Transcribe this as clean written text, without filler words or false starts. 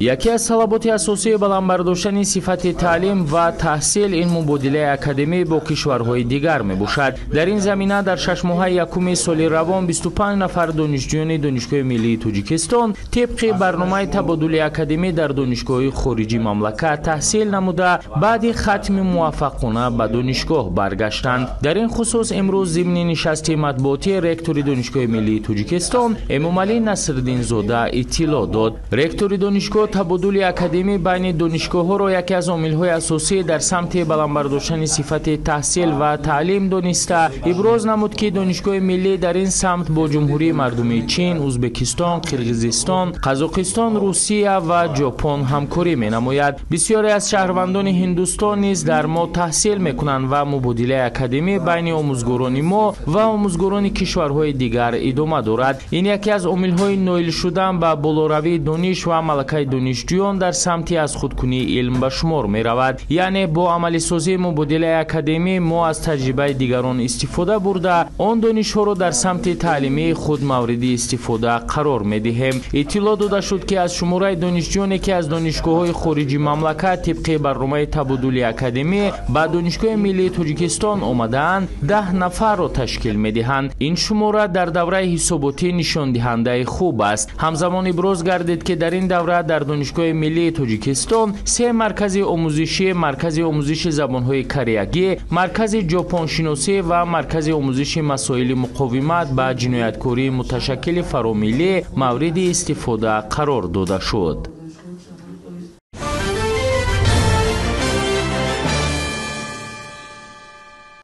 Яке аз талаботи асосии баланд бардоштани сифати таълим ва таҳсил ин мубодилаи академӣ бо кишварҳои дигар мебошад. Дар ин замина дар 6 моҳаи якуми соли равон 25 нафар донишҷӯёни Донишгоҳи миллии Тоҷикистон тибқи барномаи табодули академӣ дар донишгоҳҳои хориҷи мамлакат таҳсил намуда, баъди хатми муваффақона ба донишгоҳ баргаштанд. Дар ин хусус имрӯз зимни нишасти матбуотӣ ректори Донишгоҳи миллии Тоҷикистон Эмомалӣ Насриддинзода иттилоъ дод. Ректори донишгоҳ табодули академӣ байни донишгоҳҳоро яке аз омилҳои асосӣ дар самти баланд бардоштани сифати таҳсил ва таълим дониста, иброз намуд, ки Донишгоҳи миллӣ дар ин самт бо Ҷумҳурии Мардумии Чин, Ӯзбекистон, Қирғизистон, Қазоқистон, Русия ва Ҷопон ҳамкорӣ менамояд. Бисёре аз шаҳрвандони Ҳиндустон низ дар мо таҳсил мекунанд ва мубодилаи академӣ байни омӯзгорони мо ва омӯзгорони кишварҳои дигар идома дорад. Ин яке аз омилҳои ноил шудан ба болоравии дониш ва малакаи донишҷӯён дар самти аз худкунии илм ба шумор меравад. Яъне бо амалисозии мубодилаи академӣ мо аз таҷрибаи дигарон истифода бурда, он донишҳоро дар самти таълимии худ мавриди истифода қарор медиҳем. Иттилоъ дода шуд, ки аз шумораи донишҷӯёне, ки аз донишгоҳҳои хориҷи мамлакат тибқи барномаи табодули академӣ ба Донишгоҳи миллии Тоҷикистон омадаанд, 10 нафарро ташкил медиҳанд. Ин шумора дар давраи ҳисоботӣ нишондиҳандаи хуб аст. Ҳамзамон иброз гардид, ки дар ин давра дар Донишгоҳи миллии Тоҷикистон се маркази омӯзишӣ: маркази омӯзиши забонҳои кореягӣ, маркази ҷопоншиносӣ ва маркази омӯзиши масоили муқовимат ба ҷинояткории муташаккили фаромиллӣ мавриди истифода қарор дода шуд.